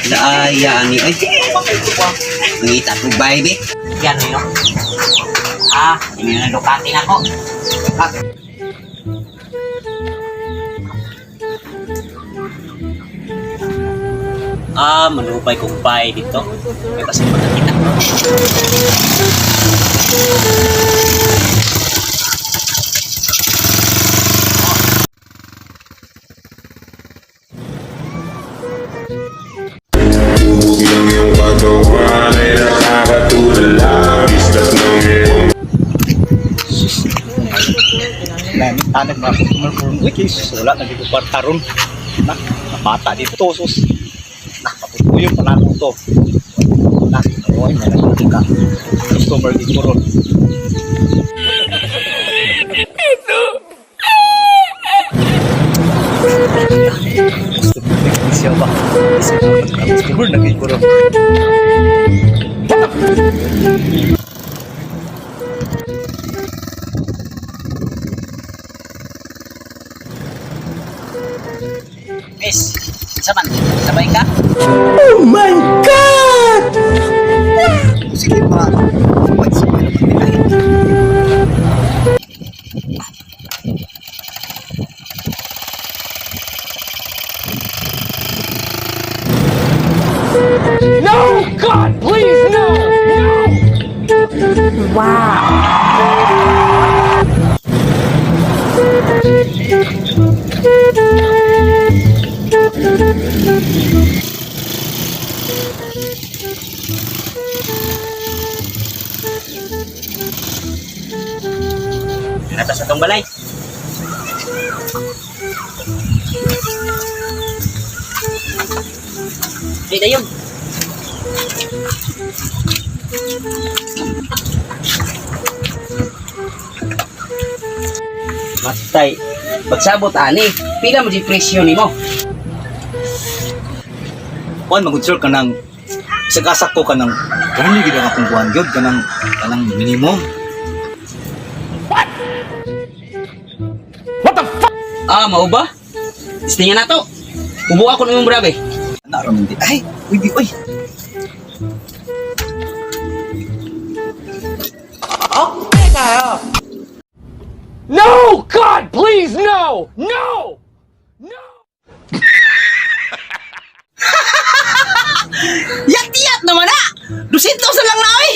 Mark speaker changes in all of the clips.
Speaker 1: Laaya ani ay. Mangita ko baby. Yan no. Ah, ini na Ducati na ko. Ah. Ah, manupay kong bay dito. May kasi pagkakita.
Speaker 2: Huwag ng iyong katawan ay nakakatulala. Islat ng iyong
Speaker 3: Namin tanag mga customer ko. Uy, kay sus, wala na dito kwarta ron. Na, nabata dito, sus. Na, patutuyo pa na to. Na, oy, may nagkuti ka. Customer dito ron. Customer na siya ba? Customer na kayo ron.
Speaker 1: Miss, sa man, sabay ka?
Speaker 3: Sige pa. Wait, sige naman din ay.
Speaker 4: No! God, please, no! No!
Speaker 1: Nata sa tong balay. Di dayon. Matay. Pagsabot ani, pila mo di presyo nimo?
Speaker 3: Kuan magud sir kanang sa kasak ko kanang kanang gid ang akong kuan gyud kanang kanang minimum.
Speaker 1: Ah, mao ba? Istingan na to. Ubo ako ng grabe.
Speaker 3: Ana ra man di. Ay, uy di oy.
Speaker 4: No! God, please, no! No! No!
Speaker 1: Yat-yat naman na! 200 na lang na oy!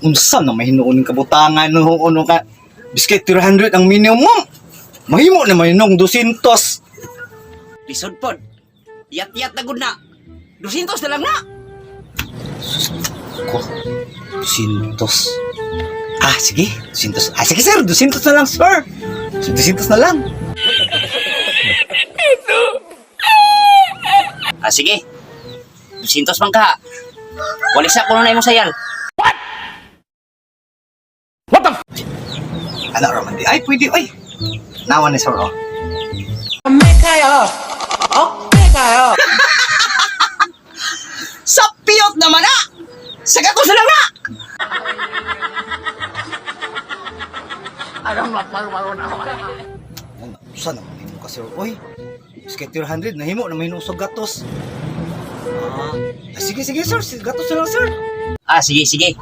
Speaker 3: Unsa na may hinuon ning kabutangan no ano ka. Biskay 300 ang minimum. Mahimo na may nung 200.
Speaker 1: Lisod pod. Yat-yat na gud na. 200 na lang na.
Speaker 3: Ko 200. Ah, sige, 200. Ah, sige sir, 200 na lang sir. 200 na lang.
Speaker 1: Ah, sige. 200 man ka. Walisa ko na imong sayal.
Speaker 4: What the f?
Speaker 3: Ana ra man di. Ay, pwede oy. Nawa ni sir oh.
Speaker 1: Sa piyot naman na! Sa gatos na lang na!
Speaker 3: Usa na man ka sir oy. Biskay 300 nahimo na may sa gatos. Ah, ah, sige sige sir, gatos na lang sir.
Speaker 1: Ah, sige, sige.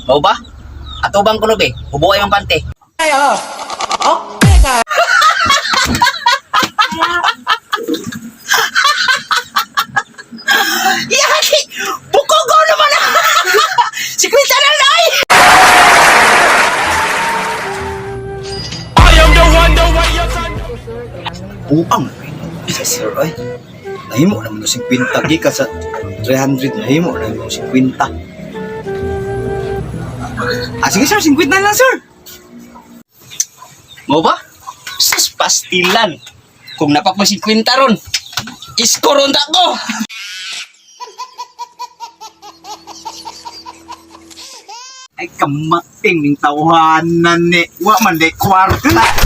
Speaker 1: Mao ba? Ato bang kuno be? Hubuay ang pante. Yaki! Bukogo naman na! Si Quinta na lang!
Speaker 4: I am the one, the way your son.
Speaker 3: Buang sa sir ay. Nahimo naman no 50 gikan sa 300 nahimo na mo 50. Ah, sige sir, 50 na lang sir.
Speaker 1: Mao ba? Sus, pastilan. Kung napak mo si Quinta ron, iskoron ta ko!
Speaker 3: Ay kamating ning tawhanan ni. Wa man day kwarta.